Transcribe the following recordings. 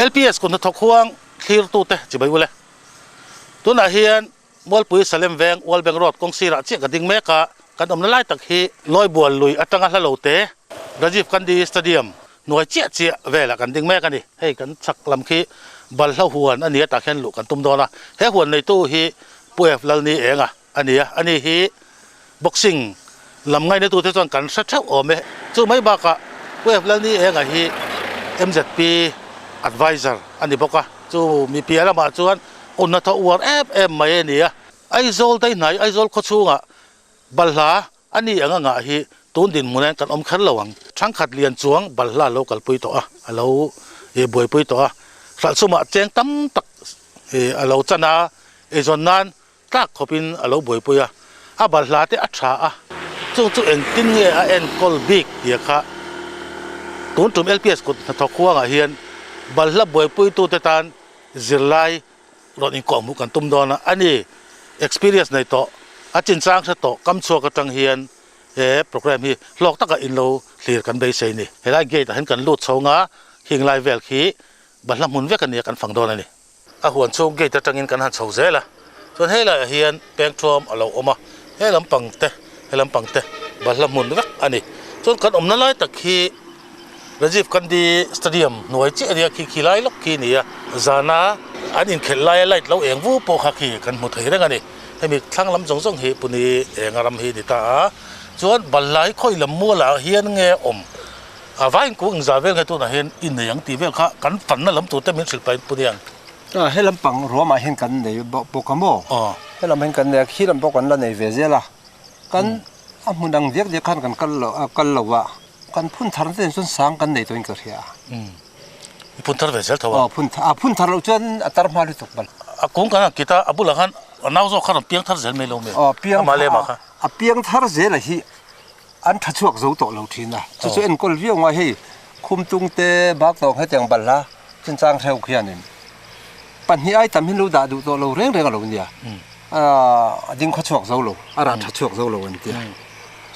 LPS kut hnathawk huang thlirtute chibai ule. Tunah hian Mualpui Salem Veng Ualbeng Road kawng sirah chiah ka ding mek a, kan awmna lai tak hi Lawibual lui atanga hla lo te Rajiv Gandhi Stadium hnuai chiah chiah velah kan ding mek a ni. Hei kan chhak lam khi Balhla huan a ni a tah khian luh kan tum dawn a, he huan neitu hi Pu F Lalni Enga a ni a, ani hi Boxing lam ngainatute chuan kan hre theuh awm e. Chu mai bakah Pu F Lalni Enga hi MZP Adviser a ni bawk a, chu mi piah lamah chuan unna thaw uar em em mai a ni a. Aizawl daihnai Aizawl khawchhungah balhla a ni ang angah hi tun dinhmun hian kan awm kher lo ang. Thangkhat lian chuang balhla a lo kalpui tawh a, a lo buaipui tawh a, hralhchhumah cheng tam tak a lo chan a, eizawn nan Tlak khawpin a lo buaipui a, a balhla te a tha a, chung chu engtin nge a enkawl bik tia kha tun tum LPS kut hnathawk huangah hian balhla buaipuitute tan zirlai rawn inkawh hmuh kan tum dawn a, a ni experience nei tawh, a chinchang hre tawh kam chhuak atang hian he programme hi hlawk taka in lo thlir kan beisei ni. Helai gate ah hian kan lut chho nga, khing lai vel khi balhla hmun vek a nia kan fang dawn a ni. A huan chhung gate atangin kan han chho zel a, chuan hei laiah hian peng thuam a lo awm a, he lampang te he lampang te balhla hmun vek a ni. Chuan kan awmna lai tak hi Rajiv Gandhi Stadium hnuai chiah a nia, khi khi lai lawk khi a ni a, zana an inkhelh laia light lo eng vu pawh kha khi kan hmu thei reng a ni. Hemi thlang lam zawng zawng hi Pune enga ram hi a ni ta a, chuan balhla hi khawi lam mualah hian nge awm? A vain kung engzah vel nge tunah hian i nei ang tih vel kha kan fanna lam turte min hrilh pahin pu Niang. A, he lampang ruamah hian kan nei bawk a maw? Aw. He lam hian kan nei a, khi lam pawh kan la nei ve zel a. Kan a hmun ang diak diak khan kan kal lo a, kal lo a, kan phun thar te chuan sang kan nei tawhin ka hria a. Umm. I phun thar ve zel tho a? Aw, phun a phun thar loh chuan a tar hma lutuk bal. A kung kan han kit a, a bulah khan a nau zawk kha rawn piang thar zel mai lo mi? Aw, piang Amah lem ah kha. A piang thar zel a hi. An tha chhuak zo tawh lo thin a, chu chu enkawl viau ngai hei Khumtung te Baktawng hetiang balhla chinchang hreu khianin pahnih ai tam hin lo dah duh tawh lo reng reng a lo nia, a ding khaw chhuak zo lo, a rah tha chhuak zo lo an tia.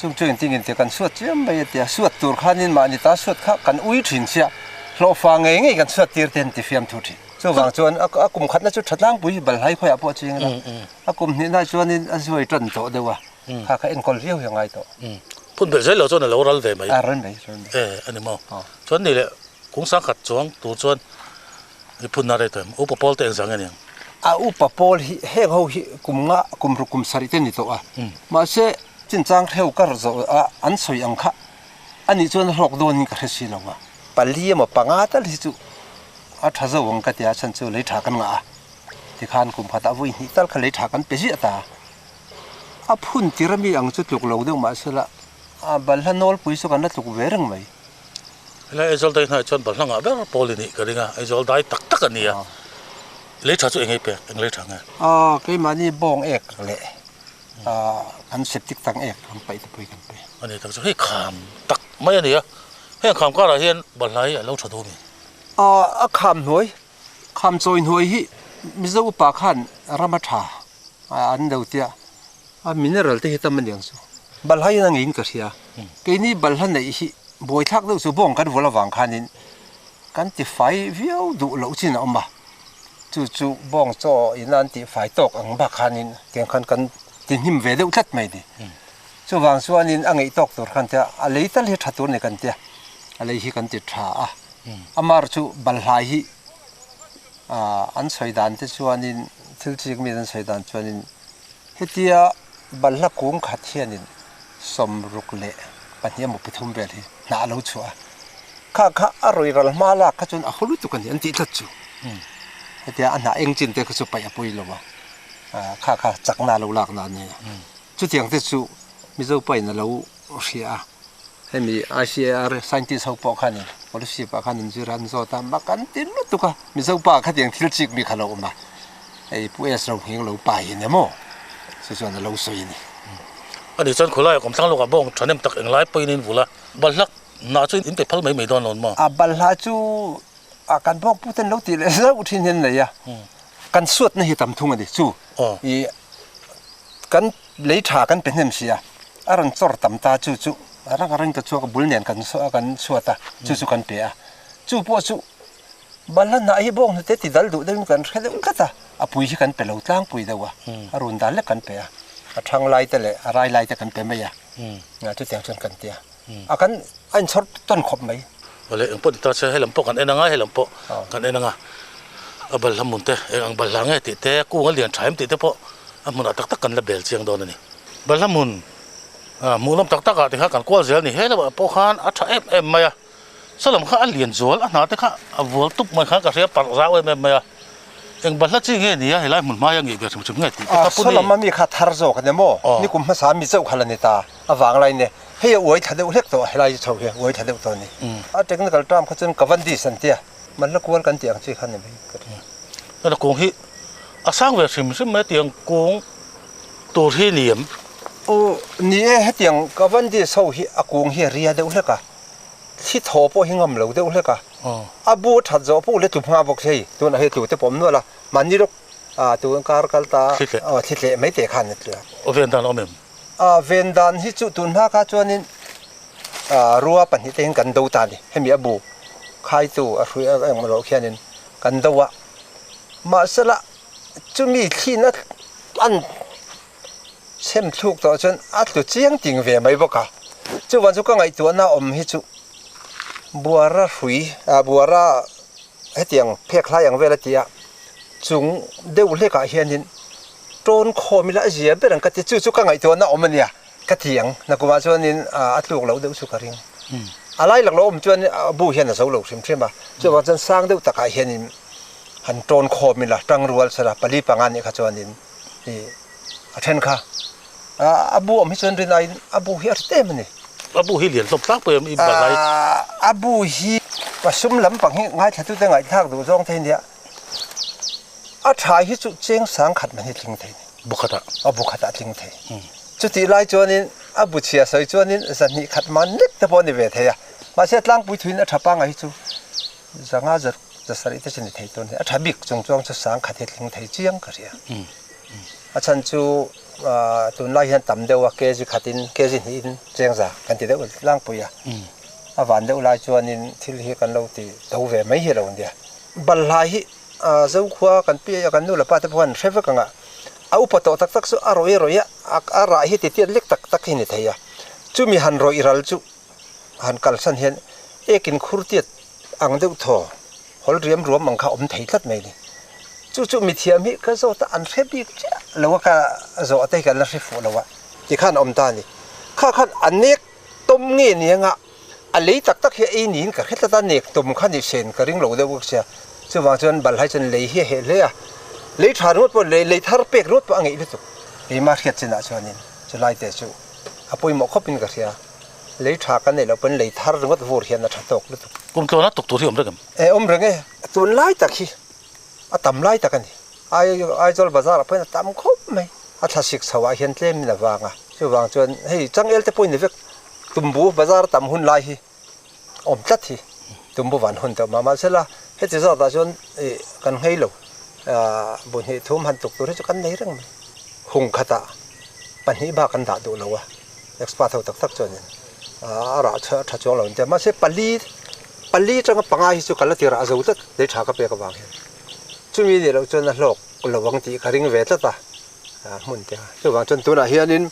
Chung chu engtin engtin kan suat chiam mai a tia, suat tur khanin mahni ta suat kha kan ui thin sia, hlawhfa ngei ngei kan suat tir te an ti fiam thu thin. Chuvang chuan a kum khatna chu tha tlangpui balhlai khawiah pawh a ching ila, a kum hnihna chuanin a zuai tan tawh deuh a. Kha kha enkawl viau hi a ngai tawh. Phun belh zel lo chuan a lo ral ve mai. A ral mai, ral mai. E, a ni maw. Chuan ni leh kung sang khat chuang tur chuan i phun na rei tawh em? Upa pawl te engzah nge niang? A upa pawl hi heng ho hi kum nga, kum ruk kum sarih te ni tawh a. Mahse, chinchang hreu kar zawh a an sawi ang kha a nih chuan a hlawk dawn in ka hre si lo a. Pali emaw panga tal hi chu a tha zo ang ka ti a, chhan chu lei tha kan ngah a. Tikhan kum khatah vawi hnih tal kha lei tha kan pe ziah ta a. A phun tir ami ang chu tluk lo deuh mahsela a balhla nawlpui chu kan la tluk ve reng mai. Helai Aizawl dai hnaiah chuan balhla ngah ber pawl i nih ka ring a, Aizawl dai tak tak a ni a. Lei tha chu eng ei pek, eng lei tha nge? Aw, keimahni bawng ek leh kan septic tank ek kan paih te pawh hi kan pe. A ni tak chu hei kham tak mai a ni a, heng kham karah hian balhla hi a lo tha duh mi? Aw, a kham hnuai, kham chawi hnuai hi Mizo upa khan ram a tha. An lo tia a mineral te hi tam a niang chu. Balhla in a ngeiin ka hria. Keini balhla neih hi buaithlak deuh chu bawng kan vul avang khanin kan ti fai viau duh loh chin a awm a. Chu chu bawng chaw in an tih fai tawk ang bak khanin tiang khan kan ti hnim ve deuh tlat mai ni. Chuvang chuanin a ngeih tawk tur khan tia a lei tal hi tha tur ni kan tia a lei hi kan ti tha a. Amar chu balhla hi An sawi dan te chuanin thil chik mi an sawi dan chuanin hetia balhla kung khat hianin sawmruk leh pahnih emaw pathum vel hi hnah a lo chhuah a, kha kha a rawi ral hma lak kha chuan a haw lutuk a ni an tih tlat chu. Hetia a hnah eng chin te kha chu paih a pawi lo a, kha kha chakna a lo lak na a ni a. Chutiang te chu Mizo pain a lo hria a. Hemi ICAR scientist ho pawh khanin policy pah khan an zir a, an zawt a, mak an ti lutuk a, Mizo pa khatiang thil chik mi kha lo awm a, hei Pu S Rohing lo pa hi nia maw? Chu chuan a lo sawi a ni. Ani chuan khawlaiah kawmthlang lawkah bawng thahnem tak englai pawhin in vul a, balhla hnah chu in pe phal mai mai dawn lo maw? A balhla chu a kan bawng pu ten lo tih leh zauh thin hian nei a, kan suatna hi tam thung a ni chu i kan lei tha kan pe hnem si a, a rawn chawr tam ta chu chu a rang a rang ta chuak a bul nen kan kan chhuat a, chu chu kan pe a, chu pawh chu. Balhla hnah hi bawng hnute ti dal duh deuhin kan hre deuh tlat a, a pui hi kan pe lo tlangpui deuh a, a run dan lek kan pe a, a thang lai te leh a rai lai te kan pe mai a, chutiang chuan kan ti a, a kan a inchhawr tawn khawp mai. Awle eng pawh ni ta se helam pawh kan en anga helam pawh kan en anga a balhla hmun te eng ang balhla nge tih te kung a lian tha em tih te pawh a hmunah tak tak kan la bel chiang dawn a ni. Balhla hmun hmuhnawm tak takah tikhan kan kual zel a ni. Helamah pawh khan a tha em em mai a. Salam kha a lian zual, a hna te kha a vual tup mai khan ka hria parh zau em em mai a. Eng balhla chi nge ni a, helai hmun hmaia ngih ve hrim hrim nge tih te kha pu ni. Salam a mi kha thar zawk a ni maw? Nikum hmasa mi chauh kha la ni ta, a vang lai nia. Hei a uai thla deuh hlek tawh a, helai chho hi a uai thla deuh tawh a ni. A technical term kha chuan Cavendish an tia, balhla kual kan tih ang chi kha ni mai ka ring. Heta kung hi a sang ve hrim hrim mai tiang kung tur hi ni em? Aw ni e, hetiang Cavendish ho hi a kung hi a ria deuh hlek a. Thli thaw pawh hi ngam lo deuh hlek a, a bu a that zawh pawh le tlu hma bawk hei, tunah hei tlu te pawh awm nual a, mahni lawk ah tun kar kal ta aw thli tleh mai teh khan a tlu a. Aw ven dan a awm em? Ah ven dan hi chu tun hma kha chuanin ah rua pahnih te hian kan do ta a ni, hemi a bu khaitu a hrui a engmaw loh khianin kan do a, mahsela chumi thlina an Chhem thluk tawh chuan a tlu chiang ting ve mai bawk a, chuvang chu ka ngaihtuahna awm hi chu buara hrui ah buara hetiang phek hlai ang vel a ti a, chung deuh hlekah hianin tawn khawm ila a zia ber ang ka ti, chu chu ka ngaihtuahna awm a nia ka ti ang, nakumah chuanin a tluk loh deuh chu ka ring. A lai lak lo awm chuan a bu hian a zo lo hrim hrim a, chuvang chuan sang deuh takah hianin han tawn khawm ila tangrual sela pali panga nih kha chuanin I a then kha a bu awm hi chuan rin aiin a bu hi a hre em a ni. A bu hi lian hlawm tlak pawh em i balai? A bu hi pasum lampang hi ngaithlatute ngaihthlak duh zawng thei nia. A tha hi chu cheng sang khat man hi tling thei ni. Bu khatah? A bu khatah tling thei. Chutih lai chuanin a bu chhia sawi chuanin zahnih khat man lek te pawh a ni ve thei a. Mahse tlangpui thuin a tha pangai hi chu zanga zaruk Zasarih te chu ni thei tur a ni. A tha bik chung chuang chu sang khat hi tling thei chiang ka hria. A chhan chu tunlai hian tam deuh a kg khatin kg hnihin cheng za kan ti deuh tlangpui a. A van deuh lai chuanin thil hi kan lo ti do ve mai hi lo nia. Balhla hi Zokhua kan pi kan nu leh pa te pawh an hre vek ang a. A upa tawh tak tak chu a rawih rawih a, a rah hi titiat lek tak tak hi ni thei a. Chumi han rawih ral chu han kalsan hian ekin khur tiat ang deuh thaw hawl riam ruam ang kha awm thei tlat mai ni. Chu chu mithiam hi ka zawt a, an hre bik chiah lo a, ka zawh te hi kan la hre fuh lo a, tikhan a awm ta a ni. Kha khan a nek tawm nge ni anga a lei tak tak hi a ei niin ka hre tlat a, nek tawm kha ni sen ka ring lo deuh bawk sia. Chuvang chuan balhai chuan lei hi a heh hle a, lei tha ringawt pawh lei thar pek ringawt pawh a ngeih lutuk. Keimah hriat chinah chuanin chulai te chu a pawimawh khawpin ka hria. Lei tha kan neih loh pawn lei thar ringawt vur hian a tha tawk lutuk. Kum tluan a tuk tur hi awm reng em? E awm reng e, tun lai tak hi a tam lai tak a ni. Aizawl bazar ah pawhin a tam khawp mai. A thla sik chho ah hian tlem in a vang a, chuvang chuan hei changel te pawhin ni vek tumbu bazar tam hun lai hi awm tlat hi tumbu van hun tawh mah mahsela heti zawt ah chuan ih kan nghei lo bu hnih thum han tuk tur hi chu kan nei reng mai. Hung khatah pahnih bak an dah duh lo a. Expert ho tak tak chuanin a rah a tha chuang lo an tia. Mahse pali pali atanga panga hi chu ka la ti rah zo tlat lei tha ka pek avang hian. Chumi nih loh chuan a hlawk lo ang tih ka ring ve tlat a hmun te kha. Chuvang chuan tunah hianin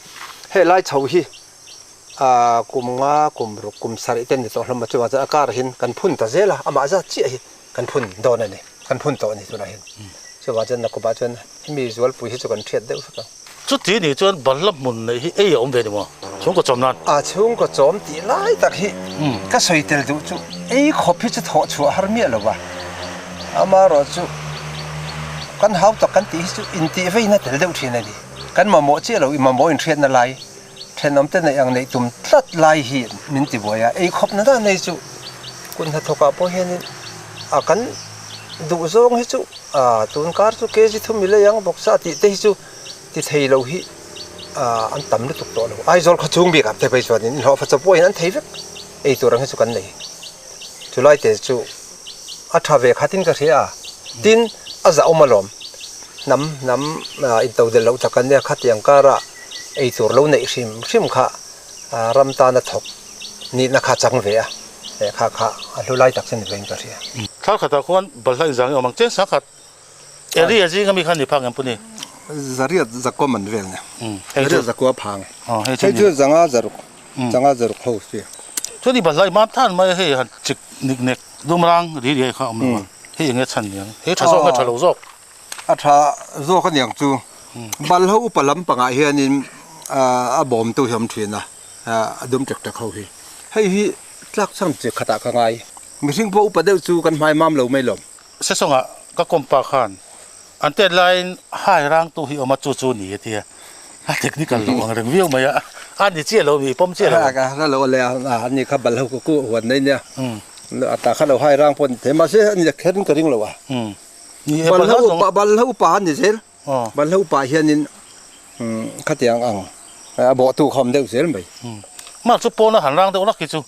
hei lai chho hi kum nga kum ruk kum sarih te ni tawh hlawm a chuvang chuan a kar hian kan phun ta zel a amah zat chiah hi kan phun dawn a ni kan phun tawh a ni tunah hian. Chuvang chuan nakupah chuan hemi zualpui hi chu kan hriat deuh vek ang. Chuti nih chuan balhla hmun neih hi ei a awm ve ni maw? Chhungkaw chawm nan. A chhungkaw chawm tih lai tak hi ka sawi tel duh chu ei khawp hi chu thawh chhuah har miah lo va, amaherawhchu kan hau tak kan tih hi chu intih veina tel deuh thin a ni. Kan mamawh chiah lo i mamawh inhriatna lai thenawm te neih ang neih tum tlat lai hi min ti buai a, ei khawp na dan nei chu kut hnathawkah pawh hianin a kan duh zawng hi chu a tun kar chu kg thum i lei ang bawk sa tih te hi chu ti thei lo hi an tam lutuk tawh lo. Aizawl khaw chhung bikah te phei chuanin inhlawhfa chaw pawhin an thei vek ei tur ang hi chu kan nei. Chulai te chu a tha ve khatin ka hria a, tin a zahawm alawm. Hnam hnam intodelh loh tak an nia khatiang kara ei tur lo neih hrim hrim kha ram tana thawk nihna kha chang ve a, kha kha a hlu lai tak chu ni vein ka hria. Thar khatah khuan balhla inzang hi a awm ang cheng sangkhat area zinga mi kha ni phak em pu ni? Zariat zakua man vel nia. Zariat zakua phang. Hei chu zanga zaruk zanga zaruk ho chi. Chuan i balhla i mam than mai a hei han chik nik nek dum rang ri riai kha a awm lo a. Hei enge chhan niang? Hei tha zawk nge tha lo zawk? A tha zawk a niang chu. Balhla upa lampangah hianin a bawmtu hi a awm thin a, a dum tek tek ho hi. Hei hi tlak chhan chi khatah ka ngai. Mihring pawh upa deuh chu kan hmai mam lo mai lawm. Sesawngah ka kawmpa khan an tet laiin hai rangtu hi awm a chu chu ni a tia. A technical lo ang reng viau mai a, a ni chiah lo mi pawm chiah lo. A hla lo a le a, a ni kha balho ka ku huan nei nia. A ta kha lo hai rang pawh a ni thei mahse a ni kher in ka ring lo a. Ni e balho zawng. Balho upa a ni zel. Balho upa hianin khatiang ang a bawhtu kha awm deuh zel mai. Mah chu pawna han rang deuh lak hi chu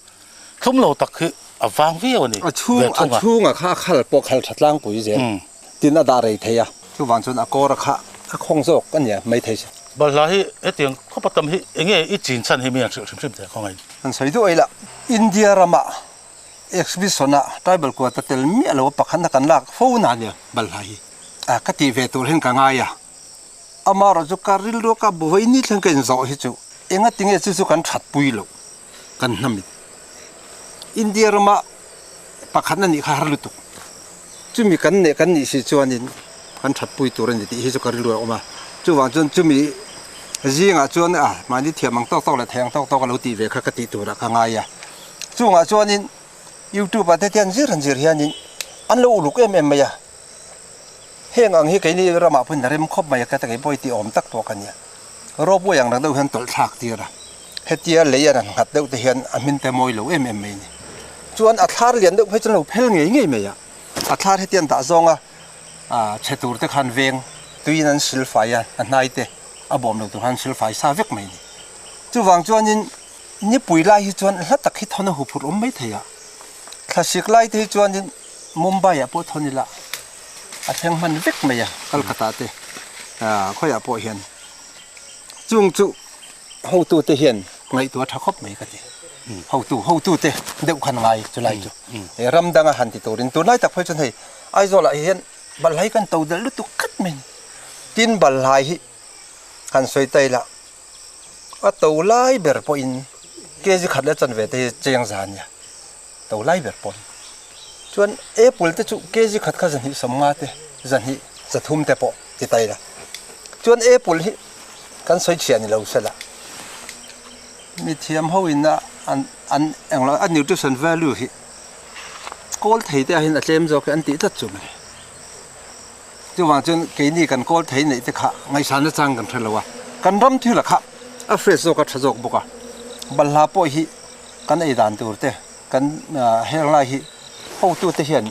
thlum lo tak hi a vang viau a ni. A chhung a chhunga kha a khal pawh khal tha tlangpui zel tin a dah rei thei a. Chuvang chuan a kawr a kha a khawng zawk a nia maithei chu. Balhla hi hetiang khawpa tam hi enge i chin chhan hi mi an hrilh hrim hrim teh khawngaih. An sawi duh eila India rama exhibition ah tribal quota tel miah lo a pakhatna kan lak fo na nia balhla hi a ka tih ve tur hian ka ngai a. Amaherawh chu ka rilru ka buai ni thleng ka inzawh hi chu engatinge chu chu kan that pui loh kan hnam in. India rama pakhatna nih kha har lutuk. Chumi kan neh kan nih si chuanin kan that pui tur a ni tih hi chu ka rilru a awm a. Chuvang chuan chumi zingah chuan a mahni thiam ang tawk tawk leh thei ang tawk tawk a lo tih ve kha ka tih turah ka ngai a. Chungah chuanin YouTube ah te hian zir han zir hianin an lo uluk em em mai a. Heng ang hi keini ramah pawhin a rem khawp mai a, ka ta kei pawh hi tih awm tak pawh ka nia. Ropui ang rang deuh hian tawlh thlak tir a, hetia lei a ran nghat deuh te hian a hmin te mawi lo em em mai a ni. Chuan a thlar lian deuh phei chuan lo phel ngei ngei mai a, a thlar hetian dah zawnga chhe tur te khan veng tuiin an sil fai a, a hnai te a bawm lo tur khan an sil fai sa vek mai a ni. Chuvang chuanin nipui lai hi chuan hla tak hi thawn a huphurh awm mai thei a, thlasik lai te hi chuanin Mumbai ah pawh thawn ila a thleng hman vek mai a Calcutta te khawiah pawh hian chung chu hotu te hian ngaihtuah tha khawp mai ka ti hotu hotu te deuh khan ngai chulai chu he ram danga han ti turin tunlai tak phei chuan hei Aizawl ah hian balhlai kan to delh lutuk tlat mai a ni tin balhlai hi han sawi ta ila a to lai ber pawhin kg khat leh chanve te hi cheng za ania. To lai ber pawn. Chuan apple te chu kg khat kha zahnih sawmnga te, zahnih zathum te pawh ti ta ila. Chuan apple hi kan sawi chhiah ni lo sela. Mi thiam ho in a an an englo a nutrition value hi kawl thei te ah hian a tlem zawk hi an tih tlat chu mai. Chuvang chuan keini kan kawl thei neih te kha ngaihsan nachang kan hre lo a. Kan ram thil a kha a fresh zawk a tha zawk bawk a. Balhla pawh hi kan ei dan tur te kan heng lai hi hotute hian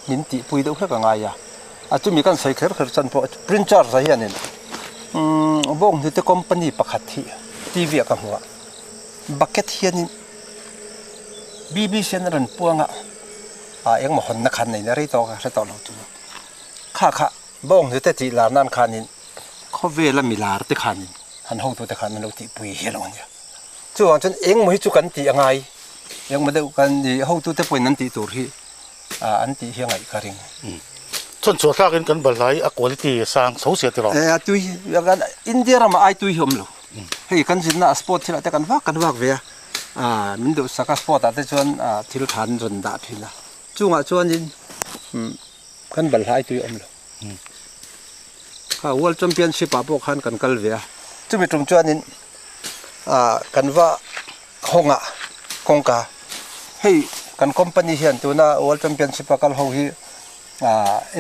min tihpui deuh hlek a ngai a, a chumi kan sawi kher kher chuan pawh print charge ah hianin bawnghnute company pakhat hi T V ah ka hmu a, bucket hianin B B C an rawn puang a, ah engmaw hawnna khan nei na rei tawk a hre tawh lo chu kha kha bawnghnute tih lar nan khanin khawvela milar te khanin han hotute khan an lo tihpui hial ang a nia. Chuvang chuan engmaw hi chu kan tih a ngai, engmaw deuh kan i hotute pawhin an tih tur hi an tih hi a ngaih ka ring. Chuan chhuah thlakin kan balhla hi a quality a sang chho sia tiraw? E a tui India ramah ai tui hi awm lo. Hei kan zinna a sport thilah te kan vak kan vak ve a, min duhsak a sport ah te chuan thil tha an rawn dah thin a, chungah chuanin kan balhla ai tui a awm lo. Kha World Championship ah pawh khan kan kal ve a, chumi tum chuanin kan va hawng ah kawngka hei kan company hian tuna World Championship a kal ho hi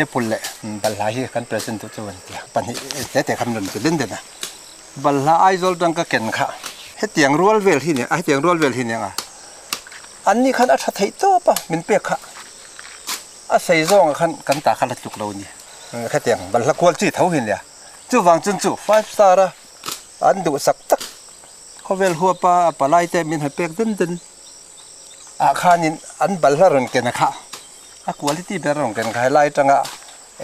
apple leh balhla hi kan present duh chu an ti a, pahnih te te khan rawn ti den den a, balhla Aizawl tang ka ken kha hetiang rual vel hi nia hetiang rual vel hi nia ang a, an ni khan a tha theih tawp a min pek kha. A sei zawngah khan kan ta kha la tluk lo a ni. Khatiang balhla kual chi tho hi nia. Chuvang chuan chu five star a an duhsak tak khawvel huapa a palai te min ha pek den den ah khanin an balhla rawn ken a kha a quality ber rawn ken kha helai atanga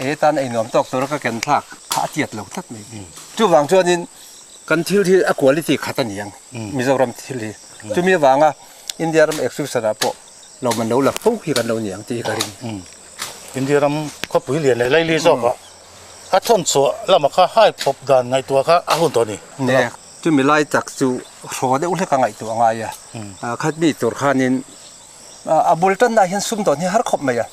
ei atan ei nuam tawk tura ka ken thlak kha a tiat lo tlat mai. Chuvang chuanin kan thil hi a quality khat a ni ang Mizoram thil hi. Chumi avanga India ram exhibition ah pawh Lo man lo la fo hi kan lo ni ang tih hi ka ring. India ram khawpui lian leh laili zawkah a thawn chhuah lamah kha hai pawp dan ngaihtuah kha a hun tawh a ni. Nia, chumi lai tak chu hraw deuh hlek a ngaihtuah a ngai a, khat mi tur khanin a bul tannaah hian sumdawn hi har khawp mai a,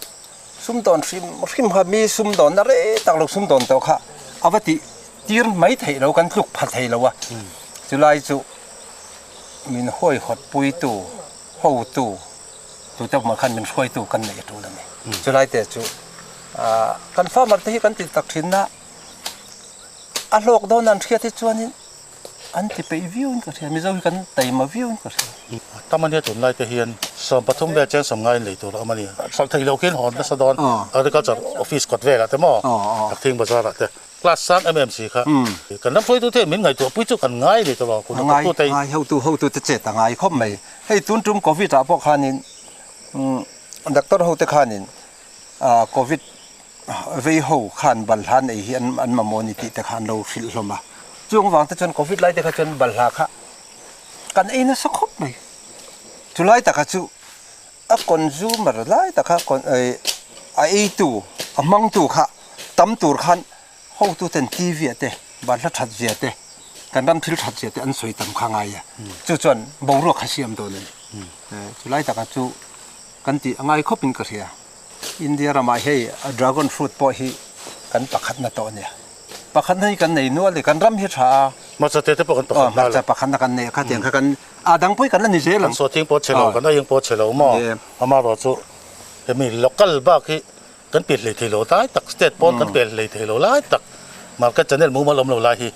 sumdawn hrim hrim kha mi sumdawnna rei tak lo sumdawn tawh kha a va tih tir mai theih lo, kan tluk pha thei lo a, chulai chu min hawihawt puitu hotu tute awmah khan min hruaitu kan neih a tul a ni. Chulai te chu kan farmer te hi kan ti tak thin a, a hlawk dawn an hriat hi chuanin an ti peih viau in ka hria, Mizo hi kan taima viau in ka hria. Tam ania tunlai te hian 13 vel cheng 90 in lei tur a awm a ni. Hralh theih loh khian hawn nasa dawn Agriculture Office kawt velah te maw Thakthing Bazar ah te. Class sang em em si kha. Kan ram hruaitu te min ngaihtuah pui chu kan ngai ni tawh kun a ngai ngai hotu hotu te chet a ngai khawp mai. Hei tun tum covid ah pawh khanin doctor ho te khanin covid vei ho khan balhla an ei hi an an mamawh a ni tih te kha an lo hrilh hlawm a. Chung vang te chuan covid lai te kha chuan balhla kha kan ei nasa khawp mai. Chulai taka chu A consumer lai tak kha a eitu, a hmangtu kha tam tur khan hotuten TV ah te, banhla that zia te, kan ram thil that zia te an sawi tam kha ngai a. Chu chuan boruak kha siam dawn a ni. Chulai takah chu kan tih a ngai khawpin ka hria. India ramah hei dragon fruit pawh hi kan pakhatna tawh a nia. Pakhatna hi kan nei nual i kan ram hi tha a. Hmarcha te te pawh kan pakhatna la. Hmarcha pakhatna kan nei a khatiang kha kan a dang pawh hi kan la ni zel ang. Kan sawhthing pawh chhe lo, kan aieng pawh chhe lo maw? Amaherawh chu hemi local bak hi kan pe hlei thei lo lai tak, state pawn kan pe hlei thei lo lai tak, market channel mumal awm lo lai hi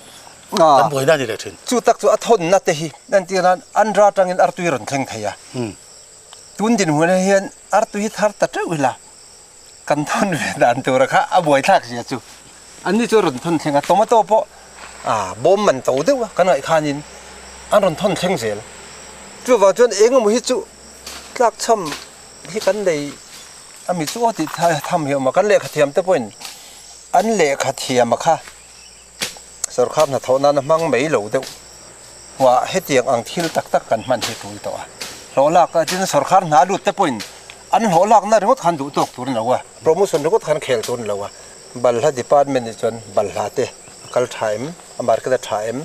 kan buaina a ni leh thin. Chu tak chu a thawnna te hi entir nan Andhra atangin artui rawn thleng thei a. Tun dinhmunah hian artui hi thar ta teuh ila Kan thawn ve dan tura kha a buaithlak zia chu anni chu a rawn thawn thleng a, tomato pawh a bawm man to deuh a kan ngaih khanin an rawn thawn thleng zel. Chuvang chuan eng emaw hi chu tlakchham hi kan nei a mi chu aw tih tham hi a awm a, kan lehkha thiam te pawhin an lehkha thiam a kha sorkar hnathawh nana hmang mai lo deuh hmuah hetiang ang thil tak tak kan hman hi tul tawh a. Hlawh lak a tin sorkar hna lut te pawhin an hlawh lakna ringawt khan duh tawk tur a ni lo a, promotion ringawt khan khel tur a ni lo a. Balhla department nih chuan balhla te a kal tha em, a market a tha em,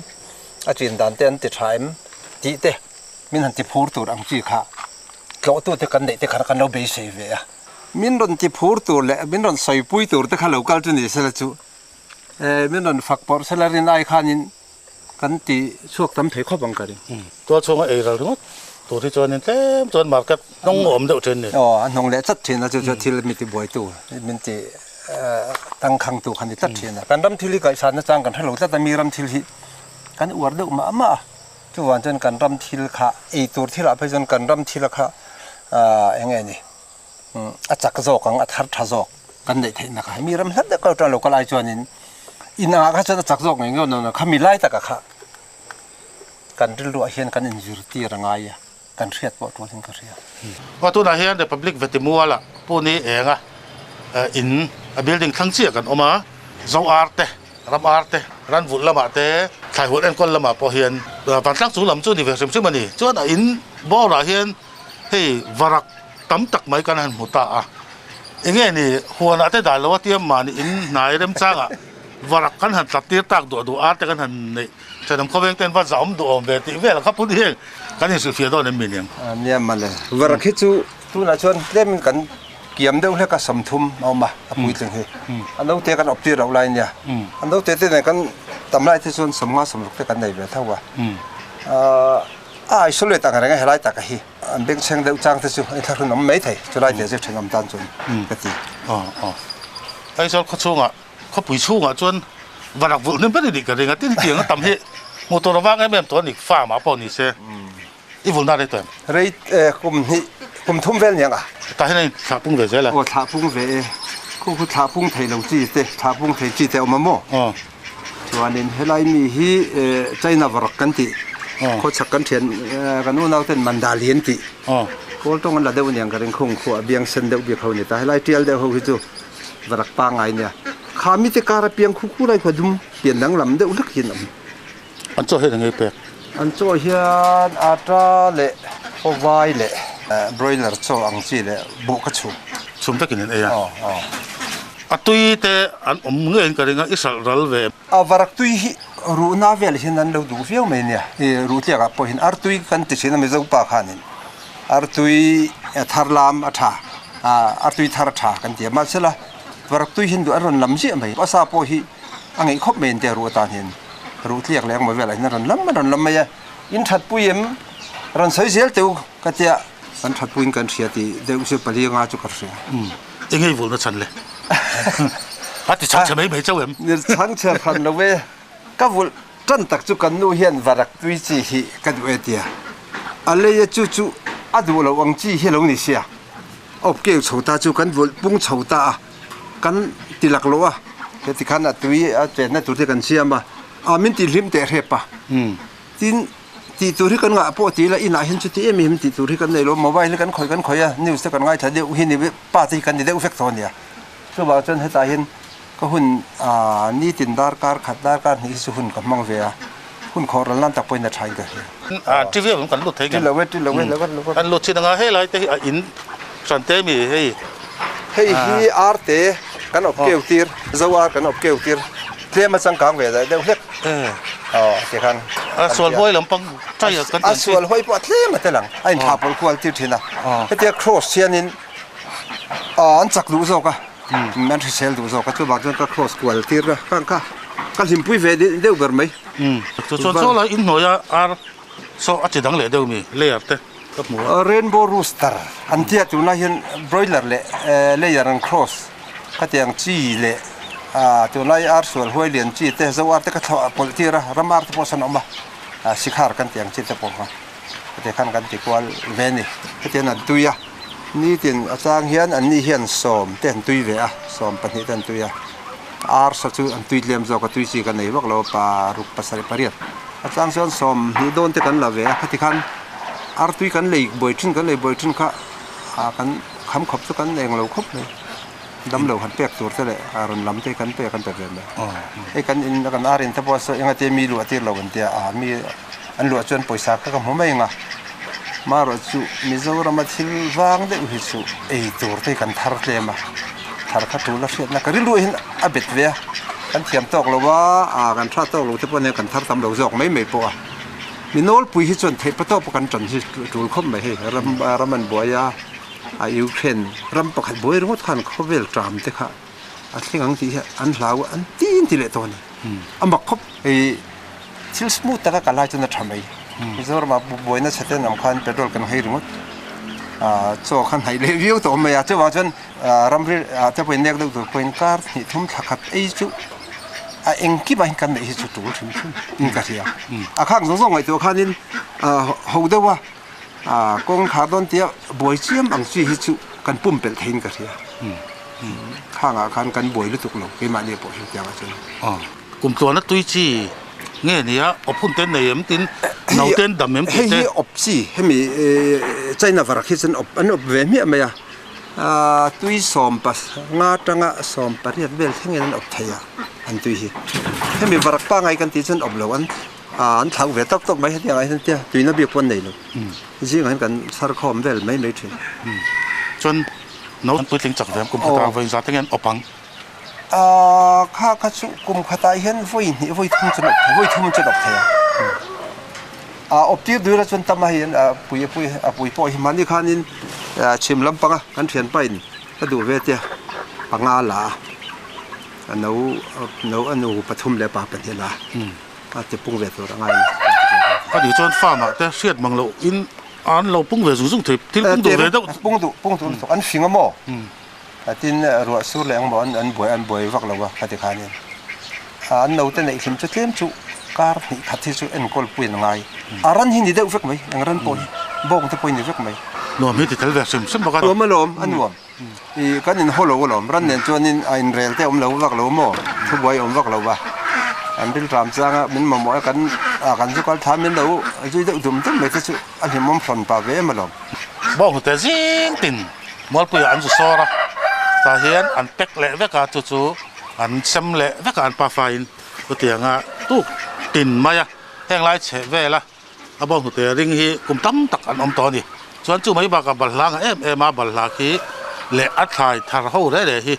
a chin dan te an ti tha em tih te min han ti phur tur ang chi kha tlawhtu te kan neih te kha kan lo beisei ve a. Min rawn ti phur tur leh min rawn sawipui tur te kha lo kal chu ni sela chu Min rawn fak pawrh sela rin ai khanin kan ti chhuak tam thei khawp ang ka ring. Tual chhunga ei ral ringawt tur hi chuanin tlem chuan market hnawng a awm deuh thin ni. Aw, a hnawng leh tlat thin a, chu chu thil mi ti buaitu, min ti tangkhangtu kha ni tlat thin a. Kan ram thil hi kaihsan nachang kan hre lo tlat a, mi ram thil hi kan uar deuh mah mah a, chuvang chuan kan ram thil kha ei tur thilah phei chuan kan ram thila kha eng nge ni A chak zawk ang, a thar tha zawk kan neih theih nak a. Hemi ram hlat deuh kal tan local ai chuanin in angah kha chuan a chak zawk ngei ngei dawn a, khami lai takah kha kan rilruah hian kan inzirtir a ngai a, kan hriat pawh tualin ka hria. Aw tunah hian Republic Vetimuala Pune enga in a building thlang chiah kan awm a, Zo ar te, ram ar te, ran vulh lamah te, thlai hulh enkawl lamah pawh hian vantlang chung lam chu ni ve hrim hrim a ni. Chuan a in bawrah hian Hei varak tam tak mai kan han hmu ta a, enge ni huanah te dah lo a tia mahni in hnai remchangah varak kan han tlat tir tak duah duah ar te kan han neih thenawm khawveng ten va zahawm duhawm ve tih vel kha pun hi kan inhrilhfiah dawn em mi niang? Nia male, varak hi chu tunah chuan tlemin kan kiam deuh hlek a 30 a awm a, a puitling hi a naute kan awp tir loh lai nia, a naute te nen kan tam lai te chuan 50 60 te kan nei ve tho a. A isolate ang reng a helai taka hi an bengchheng deuh chang te chu a inthlahrun awm mai thei chulai te chu thenawm tan chuan ka ti. Aw aw Aizawl khaw chhungah khawpui chhungah chuan varak vulh hnem ber i nih ka ring a tin hetiang a tam hi hmuh tur a vang em em tawh a ni farm ah pawh ni se i vulna rei tawh em? Rei kum hnih kum thum vel niang a. Tah hian a in thlah pung ve zel a. Aw thlah pung ve e khu khu thlah pung thei lo chi te thlah pung thei chi te a awm a maw? Aw. Chuanin helai mi hi China varak kan tih, khawchhak kan thian kan unau ten Mandali an tih. Kawl tawng an la deuh aniang ka ring khung khuah biang sen deuh bik ho ni ta. Helai tial deuh ho hi chu varak pangngai nia. Kha mite kara piang khu khu lai khua dum pian danglam deuh hlek hian a awm. An chaw hian eng nge pek? An chaw hian ata leh khawvai leh broiler chaw ang chi leh buh ka chhum. Chhum takin an ei a. Aw aw. A tui te an awm ngeiin ka ring a, i hralh ral ve. A varak tui hi ruhna vel hian an lo duh viau mai nia. I ruh tliakah pawh hian artui kan ti thin a Mizo pa khanin artui thar lam a tha, artui thar a tha kan ti a. Mahsela varak tui hian duh an rawn lam ziah mai. A sa pawh hi a ngeih khawp mai an tia ruh atan hian ruh tliak leh engmaw velah hian a rawn lam a rawn lam mai a. In that pui em? Rawn sawi zel teh u ka tia. Kan that puiin kan hria tih deuh chu pali anga chu ka hria. Eng ei vulna chhan le? A ti chhang chhe mai mai chauh em? Ni chhang chhe hran lo ve. Ka vulh tan tak chu kan nu hian varak tui chi hi ka duh e tia. A lei a chu chu a duh loh ang chi hi lo ni sia. Awp keu chho ta chu kan vulh pung chho ta a, kan ti lak lo a. Heti khan a tui a chenna tur te kan siam a, a min ti hlim teh hrep a. Tin, tih tur hi kan ngah pawh ti ila inah hian chuti em em tih tur hi kan nei lo, mobile hi kan khawih kan khawih a, news te kan ngaithla deuh hi ni pa te hi kan ni deuh vek tawh a nia. Chuvang chuan hetah hian ka hun ah nitin darkar khat darkar hnih hi chu hun ka hmang ve a, hun khawh ral nan tak pawhin a tha in ka hria. Ah TV ah kan lut thei ngem? Ti lo e, ti lo e, lo lo. Kan lut chin anga helai te hi a in hran te mi hei. Hei hi ar te kan awp keu tir, zo ar kan awp keu tir. Tlem a changkang ve daih deuh hlek. Aw ti khan. A sual huai lampang chai a kan A sual huai pawh a tlem a tel ang. A inthlah pawlh kual tir thin a. Hetia cross hianin an chak duh zawk a, an hrisel duh zawk a, chuvang chuan ka cross kual tir a, kha kha ka hlimpui ve deuh ber mai. Chu chuan chaw lai inhnuaia ar saw a chi dang leh deuh mi layer te ka hmu a. Rainbow rooster an tia tunah hian broiler leh layer an cross. Khatiang chi leh tunlai ar sual huai lian chi te zo ar te ka thlawh pawlh tir a, ram ar te pawh sawn a awm a, sikhar kan tih ang chi te pawh kha heti khan kan ti kual ve a ni. Hetiang an tui a, nitin a chang hian an ni hian sawm te an tui ve a, sawm pahnih te an tui a, ar sa chu an tui tlem zawk a, tui chi ka nei vak lo a, paruk pasarih pariat a chang chuan sawm hnih dawn te kan la ve a, khati khan ar tui kan lei buai thin kan lei buai thin kha kan kham khawp chu kan eng lo khawp mai. Damlo han pek tur te leh rawn lam te kan pek an pe ve mai. Hei kan in kan ar in te pawh saw engati mi luah tir lo an tia a, mi an luah chuan pawisa kha ka hmu mai ang a. Marawh chu Mizorama thil vang deuh hi chu ei tur te hi kan thar tlem a, thar kha tul a hriatna ka rilru hian a bet ve a, kan thiam tawk lo a, a kan tha tawk lo te pawh nia kan thar tam lo zawk mai mai pawh a. Mi nawlpui hi chuan theih patawp a kan tan hi tul khawp mai hei ram ram an buai a. A Ukraine ram pakhat buai ringawt khan khawvel ṭam te kha a thleng ang tih hi an hlau a, an tin ti leh tawh a ni. A mak khawp. Hei thil smooth taka kal lai chuan a ṭha mai. Mizoramah buaina chhe te an awm khan petrol kan nghei ringawt. Chaw kha hnaih leh viau tawh mai a, chuvang chuan ramri ah te pawhin nek deuh tur pawhin kar hnih thum thla khat ei chu a engkim ah hian kan neih hi chu tul hrim hrim in ka hria. A khang zawng zawng ngaihtuah khanin ho deuh a. Kawng thar dawn tia buai chiam ang chi hi chu kan pumpelh theiin ka hria. Khangah khan kan buai lutuk lo keimahni pawh hi tiangah chuan. Kum tluana tui chi nge nia awp hun te nei em tin no ten dam em tih te. Hei hi awp chi hemi China varak hi chuan awp an awp ve hmiah mai a, tui sawm pas nga tanga sawm pariat vel thlengin an awp thei a an tui hi. Hemi varak pangai kan tih chuan awp lo an. An thlauh ve tawk tawk mai hetiang ah hian tia tuina bik pawh an nei lo. Zingah hian kan chhar khawm vel mai mai thin. Chuan no puitling chak ve ang kum khatah vawi zat eng hian awp ang? Kha kha chu kum khatah hian vawi hnih vawi thum chuan awp thei vawi thum chuan awp thei a. Awp tir duh ila chuan tam a hei a pui a pui a pui pawh hi mahni khanin chhim lampanga kan thianpa in ka duh ve tia panga la a. A no no a nu pathum leh pa pahnih la a ti pung ve tur a ngai a ni. A nih chuan farm ah te hriat mang loh in an lo pung ve zung zung thei thil pung duh ve deuh. Pung duh pung duh lutuk an fing a maw? Tin ruah sur leh engmaw an an buai an buai vak lo a khati khanin an no te neih hlim chu tlem chu kar hnih khat hi chu enkawl pui an ngai. A ran hi ni deuh vek mai eng ran pawh hi bawng te pawh hi ni vek mai. Nuam hi ti tel ve hrim hrim bawk a. Nuam alawm a nuam. I kan in haw lo alawm, ran nen chuanin a inrel te a awm lo vak lo maw, thubuai a awm vak lo va, an rilram changa min mamawh a kan a kan zu kal thla min lo zui deuh dum dum mai te chu a hlimawm hrawn pah ve em alawm. Bawng hnute zing tin Mualpuiah an zu sawr a, tah hian an pack leh vek a, chu chu an sem leh vek a an pafain chutianga tuk tin mai a, heng lai chheh vel a. A bawng hnute ring hi kum tam tak an awm tawh a ni. Chuan chu mai bakah balhla ngah em em a, balhla khi leh a thlai thar ho reh reh hi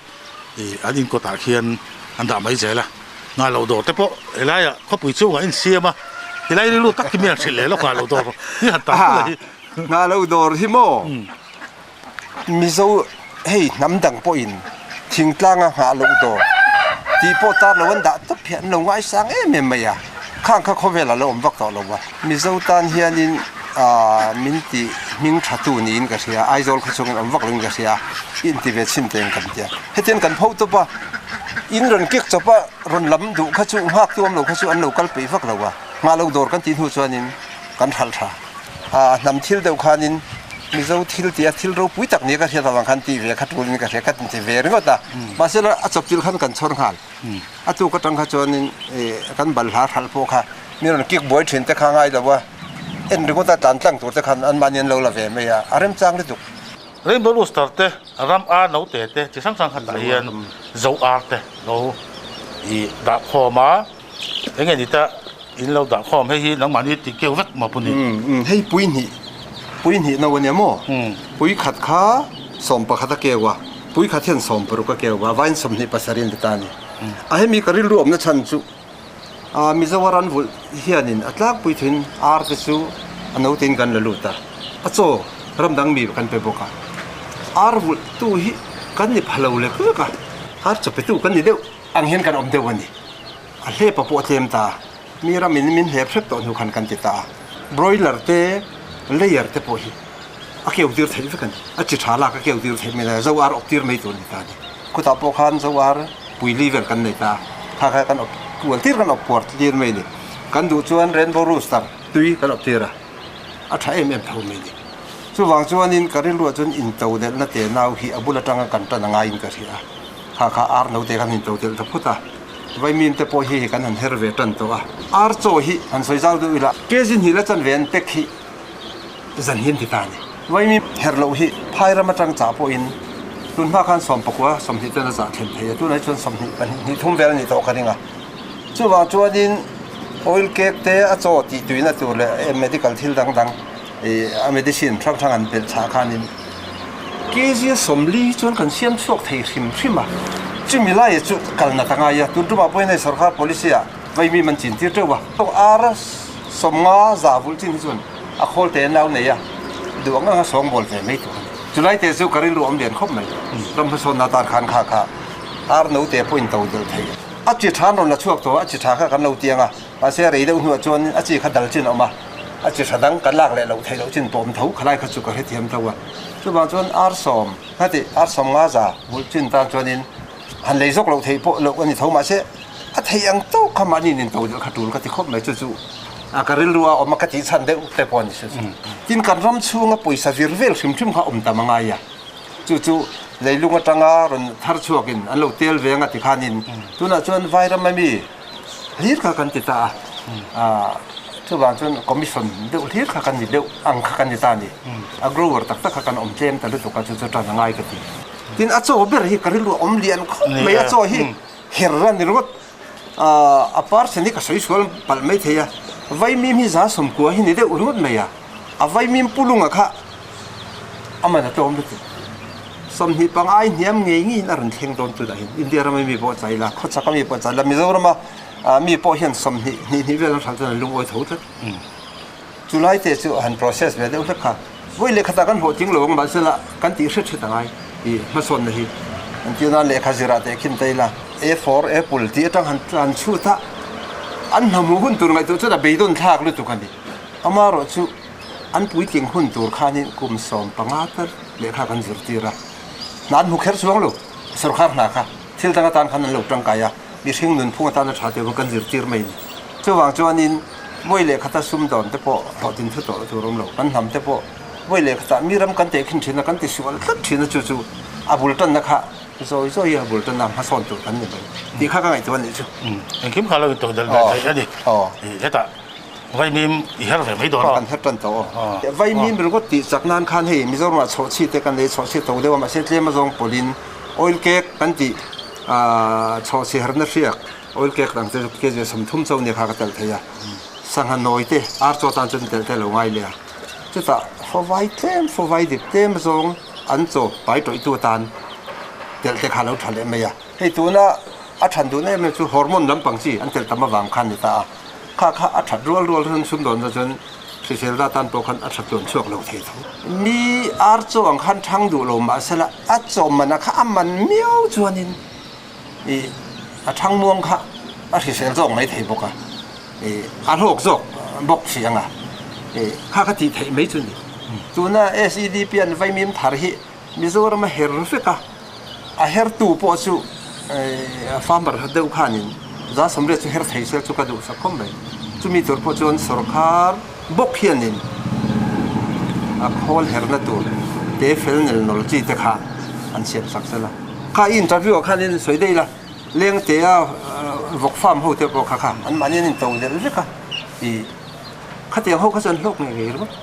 Ih an inkawtah khian an dah mai zel a, nghah loh dawr te pawh helaiah khawpui chungah a insiam a, helai rilru tak hi mi han hrilh leh lawk nghah loh dawr hi han tam pula hi. Nghah loh dawr hi maw Mizo hei hnam dang pawhin thingtlanga nghah loh dawr tih pawh tar lo an dah tawp hi an lo ngaisang em em mai a, khang kha khawvel a lo awm vak tawh lo a, Mizo tan hianin ah min tih hming tha tu niin ka hria, Aizawl khaw chungin awm vak loin ka hria, i inti ve chhin teng kan tia. Hetiang kan pho tawp a, in rawn kek chawp a, rawn lam duh kha chu nghak tu awm lo kha chu an lo kal peih vak lo a, nghah lo dawr kan tih hnu chuanin kan hralh tha. A hnam thil deuh khanin Mizo thil tia thil ropui tak nia ka hriat avang khan tih ve kha tulin ka hria ka ti ve ringawt a, mahse la a chawp chilh khan kan chhawr nghal. A tuk atang kha chuanin kan balhla hralh pawh kha mi rawn kik buai thin te kha ngai lo a, en ringawt a tlan tlang tur te khan anmahni an lo la ve mai a, a remchang lutuk. Rainbow Rooster te, ram ar no te te chi hrang hrang khatah hian zo ar te lo i dah khawm a, eng nge ni ta in lo dah khawm hei hi nangmahni ti keu vek maw puni? Umm hei pui hnih, pui hnih no ania maw? Pui khat kha 11 a keu a, pui khat hian 60 a keu a, vain 27 in ti ta a ni. A hemi ka rilru awmna chhan chu Mizoram vulh hianin a tlangpui thin ar te chu a note in kan la lut a, a chaw ram dang mi kan pe bawk a, ar vulh tu hi kan ni pha lo lek lek a, ar chaw pe tu kan ni deuh ang hian kan awm deuh a ni. A hlepa pawh a tlem ta, mi ram in min hlep hrep tawh hnu khan kan ti ta a, broiler te layer te pawh hi a keu tir theih vek a ni, a chi tha lak a keu tir theih mai a, zo ar awp tir mai tur a ni ta a ni. Khutah pawh khan zo ar pui li vel kan nei ta, kha kha kan awp kual tir kan awp puar tir mai a ni. Kan duh chuan rainbow rooster tui kan awp tir a, a tha em em tho mai a ni. Chuvang chuanin ka rilruah chuan into delhna te nau hi a bul atanga kan tan a ngaiin ka hria a, kha kha ar note khan into delh ta phut a, vaimim te pawh hi hei kan han her ve tan tawh a. Ar chaw hi han sawi zau deuh ila, kg hnih la chanve an pack hi zan hi an ti ta a ni. Vaimim her loh hi phai ram atang chah pawhin tun hma khan 90 20 ten a zah thlen thei a, tunah hi chuan 20 pahnih hnih thum vel a nih tawh ka ring a. Chuvang chuanin oil cake te a chaw tih tuina tur leh medical thil dang dang ih a medicine hrang hrang an belh chah khanin kg 40 chuan kan siam chhuak thei hrim hrim a. Chumi laiah chu kalna ta ngai a, tun tumah pawhin hei sorkar policy ah vaimim an chin tir teuh a. Ar 50 za vulh chin hi chuan a khawl te an lo nei a, duh ang anga sawngbawl ve mai tur a ni. Chulai te chu ka rilru awm lian khawp mai. Ram hmasawnna atan khan kha kha ar note pawh in to del thei. A chi tha an rawn la chhuak tawh a, a chi tha kha kan lo tiang a, mahse rei deuh hnuah chuan a chi kha dal chin a awm a, a chi tha dang kan lak leh loh theih loh chin pawh awm tho, khalai kha chu ka hrethiam tho a. Chuvang chuan ar sawm, heti ar 50 za vulh chin tan chuanin han lei zawk loh theih pawh loh a ni tho, mahse A theih ang tawk kha mahni nin to deuh kha tul ka ti khawp mai chu chu a ka rilru a awm a ka tih chhan deuh te pawh a ni chu chu. Tin kan ram chhunga pawisa vir vel hrim hrim kha awm tam a ngai a, chu chu leilung atanga rawn thar chhuakin an lo tel ve anga tikhanin tunah chuan vai ram ami hlir kha kan ti ta a, chuvang chuan commission deuh hlir kha kan ni deuh ang kha kan ni ta a ni. A grower tak tak kha kan awm tlem ta lutuk a chu chu tan a ngai ka ti. Tin a chaw ber hi ka rilru a awm lian khawp mai a chaw hi. Her a ni ringawt. A parcel hi ka sawi sual palh mai thei a, vaimim hi 190 hi ni deuh ringawt mai a, a vaimim pulunga kha a man a tlawm lutuk. 25 ai hniam ngei ngeiin a rawn thleng dawn tunah hian India rama mi pawh chai la, khawchhaka mi pawh chai la, Mizorama mi pawh hian 20 hnih hnih vel an hralh chuan an lungawi tho tlat. Chulai te chu han process ve deuh hlek kha. Vawi lehkhatah kan hlawhtling lo ang mahsela kan tih hret hret a ngai i hmasawnna hi. An tih nan lehkha zirah teh khin ta ila A for apple tih atang han han chhut a, an hna hmuh hun tur ngaihtuah chuan a beidawn thlak lutuk a ni. Amaherawh chu an puitling hun tur khanin kum 15 tal lehkha kan zirtir a, hna an hmu kher chuang lo, sorkar hna kha thil dang atan khan an lo tangkai a, mihring nunphung atana tha te pawh kan zirtir mai a ni. Chuvang chuanin vawi lehkhata sumdawn te pawh hlawhtlin thu tawh tur awm lo, kan hnam te pawh vawi lehkhatah mi ram kan tehkhin thin a, kan tisual tlat thin a, chu chu a bul tanna kha zawi zawi a bul tanna hmasawn tur kan ni mai tih kha ka ngaihtuah a nih chu. Engkim kha lo in tawh dal ve theih a ni. Hetah vaimim i her ve mai dawn a. Kan her tan tawh aw. Vaimim ringawt tih chak nan khan hei Mizoramah chhawhchhi te kan nei, chhawhchhi to deuh a, mahse tlem azawng pawlhin oil cake kan tih chhawhchhi herna hriak oil cake dang te chu kg 30 chauh nia kha ka telh thei a, sangha nawi te ar chaw tan chuan telh te lo ngai leh a, chutah fawvai tlem fawvai dip tlem zawng an chaw pai tawih tu atan telh te kha lo tha leh mai a. Hei tuna a than duhna em em chu hormone lampang chi an telh tam avang khan ni ta a, kha kha a that rual rual chuan sumdawnna chuan hrisel da tan pawh khan a that tluan chhuak lo thei tho. Mi ar chaw ang khan thang duh lo mahsela a chaw man a kha a man miau chuanin ih a thang muang kha a hrisel zawk mai thei bawk a, ih a hlawk zawk bawk si ang a, ih kha kha tih theih mai chu a ni. Tuna SEDP an vaimim thar hi Mizoram a her vek a, a hertu pawh chu farmer deuh khanin za sawmriat chu her thei se chu ka duhsak khawp mai. Chumi tur pawh chuan sorkar bawk hianin a khawl herna tur te fel nel nawl chi te kha an siam sak zel a. Kha i interview ah khanin sawi daih la, Lengtea vawk farm ho te pawh kha kha anmahni an into delh vek a, ih khatiang ho kha chu an hlawk ngei ngei ringawt.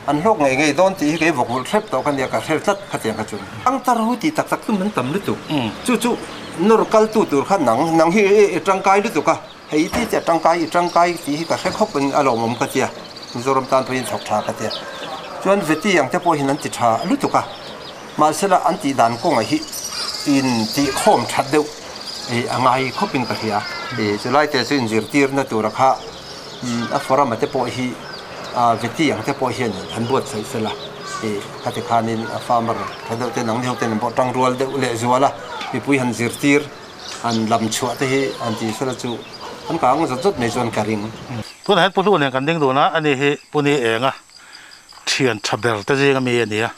An hlawk ngei ngei dawn tih hi kei vawk vulh hrep tawh ka nia, ka hre tlat khatiang kha chu. Ang tar hu tih tak tak chu man tam lutuk. Chu chu nawr kal tu tur kha nang, nang hi i tangkai lutuk a, hei i ti chiah tangkai i tangkai tih hi ka hre khawp in a lawmawm ka tia, Mizoram tan pawhin thawk tha ka tia. Chuan Veti ang te pawh hian an ti tha lutuk a, mahsela an tih dan kawngah hi in tih khawm that deuh a ngai khawp in ka hria. Chulai te chu inzirtirna tura kha a forum a te pawh hi a veti ang te pawh hian an buatsaih fel a, ih khati khanin a farmer tha deuh te nang ni ho ten an pawh tang rual deuh leh zual a, mipui han zirtir han lam chhuah te hi han ti fel a chu an kang zawt zawt mai chuan ka ring. Tunah hian Pu Hlu nen kan ding dun a, ani hi Pu Ni Enga thian tha ber te zing ami a ni a,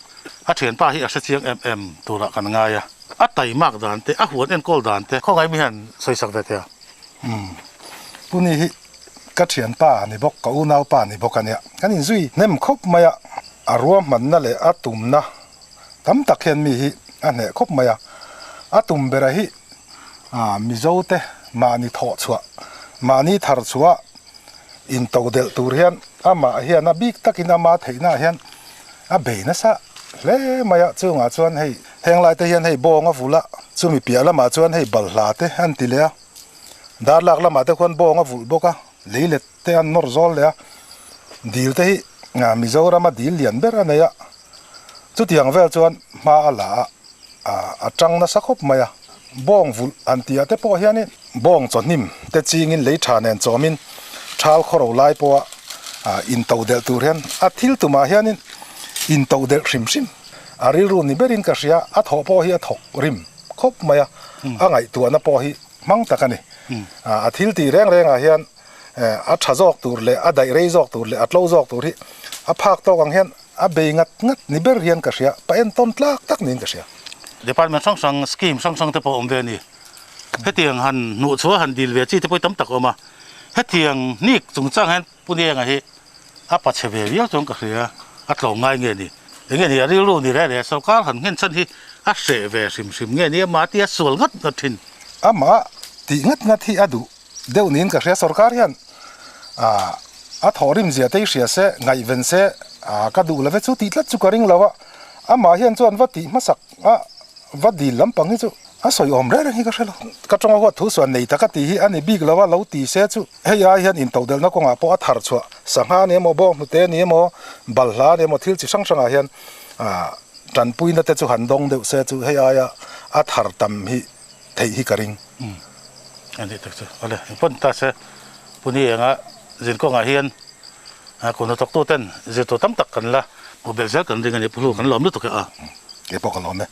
a thianpa hi a hre chiang em em turah kan ngai a, a taimak dan te, a huan enkawl dan te khawngaih mi hian sawisak ve thei a. Umm. Pu Ni hi ka thianpa a ni bawk, ka unaupa a ni bawk a nia. Kan inzui hnem khawp mai a, a ruahmanna leh a tumna tam tak hian mi hi a hneh khawp mai a. A tum bera hi Mizo te mahni thawh chhuah, mahni thar chhuah into delh tur hian amah hian a bik takin ama theihna ah hian a bei nasa hle mai a. Chungah chuan hei heng lai te hian hei bawng a vul a, chumi piah lamah chuan hei balhla te an ti leh a. Dar lak lamah te khuan bawng a vulh bawk a, lei let te an nawr zawl leh a, dil te hi Mizoram a dil lian ber a nei a, chutiang vel chuan hma a la a, a tang nasa khawp mai a. Bawng vulh an tih ah te pawh hianin bawng chawhnim te chingin lei tha nen chawmin thal khawro lai pawha into delh tur hian a thil tumah hianin into delh hrim hrim a rilru ni berin ka hria, a thawh pawh hi a thawk rim. khawp mai a, a ngaihtuahna pawh hi hmang tak a ni. A thil tih reng rengah hian a tha zawk tur leh a daih rei zawk tur leh a tlo zawk tur hi a phak tawk ang hian a bei ngat ngat ni ber hian ka hria, pa entawn tlak tak niin ka hria. Department hrang hrang scheme hrang hrang te pawh a awm ve a ni. Hetiang han hnuh chhuah han dil ve chi te pawh hi tam tak a awm a. Hetiang hnik chungchang hian Pu Nienga hi a pa chhe ve viau chuan ka hria, a tlawm ngai nge ni? Enge ni a rilru ni reh reh sorkar han nghen chhan hi a hreh ve hrim hrim nge ni amah tia sual ngat ngat thin. Amah tih ngat ngat hi a duh deuh niin ka hria, sorkar hian a thawhrim zia te hi hria se, ngaihven se ka duh love chu tih tlat chu ka ring lo a, amah hian chuan va tih hmasak a va dil lampang hi chu A sawi awm reng reng hi ka hre lo. Ka tawnga huat thu suan nei tak a tih hi a ni bik lo a, lo ti se chu hei ai hian intodelhna kawngah pawh a thar chhuah sangha a ni emaw, bawng hnute a ni emaw, balhla a ni emaw thil chi hrang hrangah hian tanpuina te chu han dawng deuh se chu hei aia a thar tam hi theih hi ka ring. A nih tak chu. Awle, engpawn ta se Puni enga zin kawngah hian kut hnathawktu ten zirtur tam tak kan la hmuh belh zel kan ring a ni. Pu Hlu kan lawm lutuk e a. Keipawh ka lawm e.